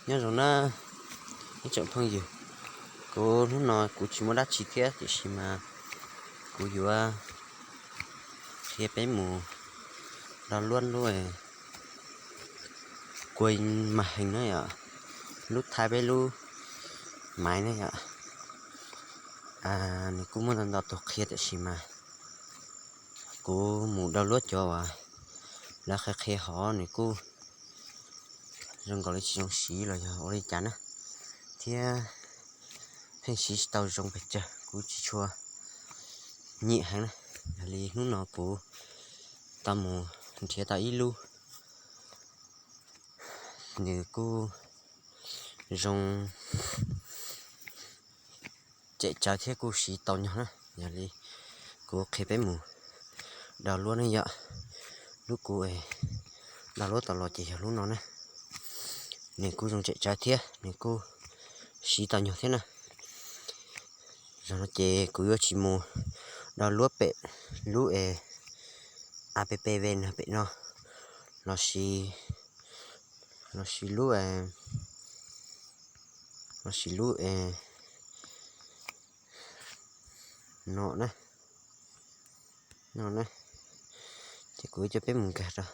Nyob zoo na ib tsoom phooj ywg, kuv hnub no kuv tsis muaj dab tsi thiab tiam sis mas kuv yuav qhia peb mus do luab lub kuj mas hees na yom, lub thaib peb lub maiv na yom. Nws kuj muaj ntau ntau tus qhia tiam sis mas kuv mus do luab cov uas lawv qhia qhia hov nws kuj zoo nkaus li tsis zoo siv los yog ua li cas na, thiab pheej siv tsis tau zoo pes tsawg kuv tsis tshua nyiam heev na. Yog li hnub no kuv tau mus nrhiav tau ib lub, nws kuj zoo tsem tsawv thiab kuj siv tau nyog na. Yog li kuv qhia peb mus do luab ne yom. Lub kuv do luab tau los ces yog lub no na. Nws kuj zoo tsem tsawv thiab nws kuj siv tau nyog thiab na. Zaum no ces kuv yuav tsis mus do luab pem lub es app no pem no, los sis, los sis lub, los sis lub no na, no na. Ces kuv coj peb mus nkag rau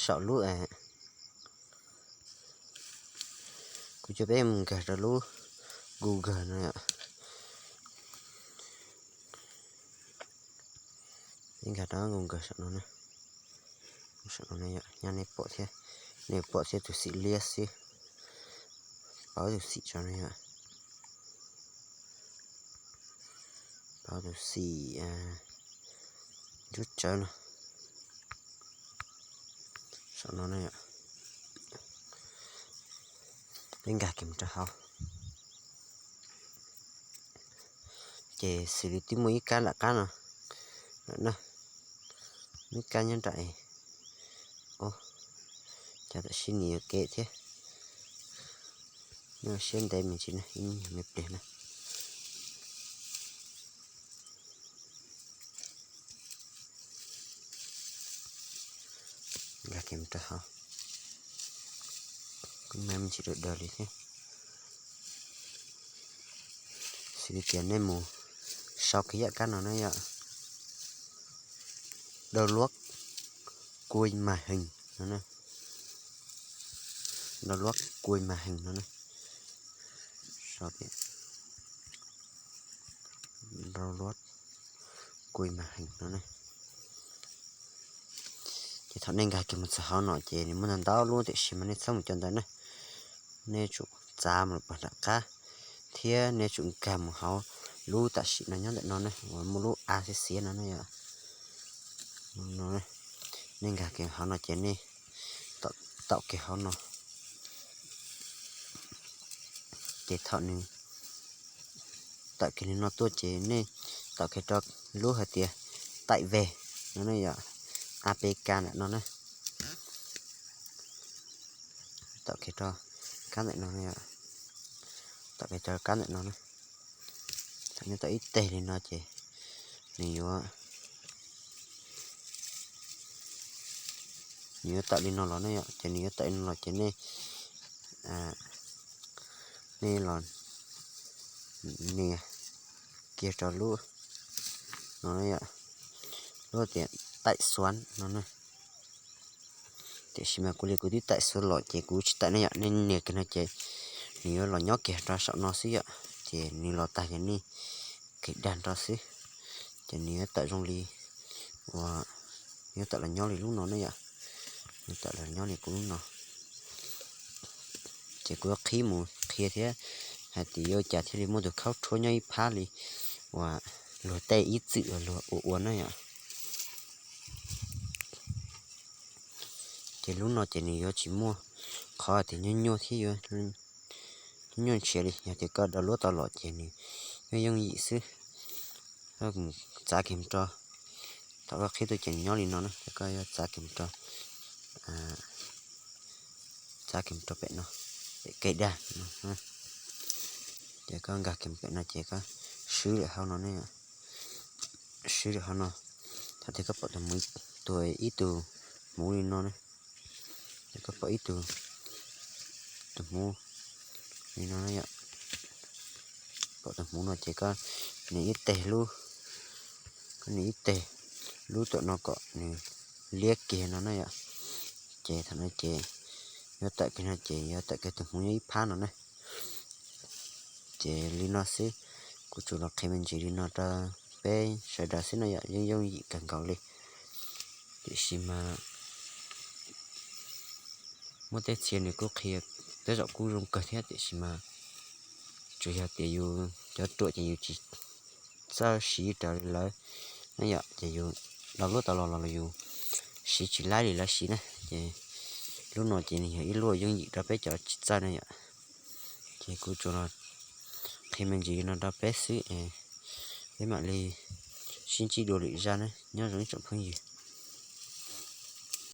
saum lub, kuv coj peb mus nkag rau lub Google no yom. Peb nkag rau Google saum no na, saum no na yom, nyab nej pom thiab, nej pom thiab tus xim liab xwb, pauv tus xim tso na yom, pauv tus xim ntsub tsawv no, saum no na yom. Peb nkag kiag mus rau hauv. Ces xws li twb muaj ib kab nram qab no lawm na, muaj ib kab nyob nram, o, cas tam sim nws yuav kev thiab. Nyob siab ntev me ntsis na, ib nyuag me pliag na. Nkag kiag mus rau hauv, kuj me me ntsis daws daws li thiab. Xws li tias nej mus sau kiag yam kab no na yom, do luab kuj mas hees no na, do luab kuj mas hees no na, sau tias do luab kuj mas hees no na. Ces thaum nej nkag kiag mus txog hauv no ces nws muaj ntau ntau lub tiam sis mas nej txhob mus cov ntawd na, nej tsum txav mus pog nram qab, thiab nej tsum nkag mus hauv lub tam sim no nyob ntawm no ne uas muaj lub a xiav xiav no ne yom. Nej nkag kiag hauv no ces nej taum kiag hauv no. Ces thaum nws tawm kiag li no tuaj ces nej taum kiag rau lub hais tias taim veg no ne yom, apk ntawm no ne. Taum kiag rau kab ntawm no, taum kiag rau kab ntawm no na. Thaum nej taum ib teg li no ces nws yuav, nws yuav tawm li no los ne yom, ces nws yuav tawm li no los ces nej, nej los nias kiag rau lub no, lub tias taim xuav no na. Tiam sis mas kuv li kuv twb taim xuav los ces kuv tsis taim ne yom, nej nias kiag no ces nws yuav los nyob kiag rau saum no xwb yom, ces nws los tag ces nej kis dag nrho xwb, ces nws yuav tawm zoo li uas, yuav tawm los nyob li lub no ne yom, yuav tawm los nyob li kuv lub no. Ces kuv yuav qhib mus qhia thiab hais tias yuav ua cas thiaj li muaj tus khaub rhuab nyob ib phab li uas luag tej ib txwm uas luag ua ua na yom. Ces lub no ces nws yuav tsis muaj qhov tias nyuaj nyuaj thiab yuav nyuaj ntshiav li, yog tias koj do luab tau los ces nws yeej yooj yim xwb. Koj mus txav kiag mus rau, thaum koj qhib tuaj ces nws nyob li no na, ces koj yuav txav kiag mus rau, txav kiag mus rau pem no, pem kis dag no. Ces koj nkag kiag mus pem no ces koj swb lawm hauv no ne, swb lawm hauv no. Thaum twg koj pom tus hmuv, tus ib tug hmuv li no ne, ces koj pom ib tug tus hmuv li no yom. Pom tus hmuv no ces koj nias ib teg lub, koj nias ib teg lub tom no kom nws liab kiag no na yom. Ces thaum no ces yuav tawm kiag no ces yuav tawm kiag tus hmuv nyob ib phab no na. Ces li no xwb, kuv tsuas los qhia me ntsis li no rau peb sawv daws xwb no yom, yeej yooj yim kawg nkaus li. Tiam sis mas muaj tej txhia nws kuj qhia tej zaum kuj zoo kawg thiab, tiam sis mas tsuas yog tias yus cov ruam ces yus tsis txawj siv raws li lawv ne yom, ces yus lo lub tau los los yus siv tsis laib li lawv siv na. Ces lub no ces nws yog ib lub yooj yim rau peb cov tsis txawj ne yom. Ces kuv tsuas los qhia me ntsis li no rau peb xwb, peb mam li sib ntsib dua lwm zaj na, nyob zoo ib tsoom phooj ywg.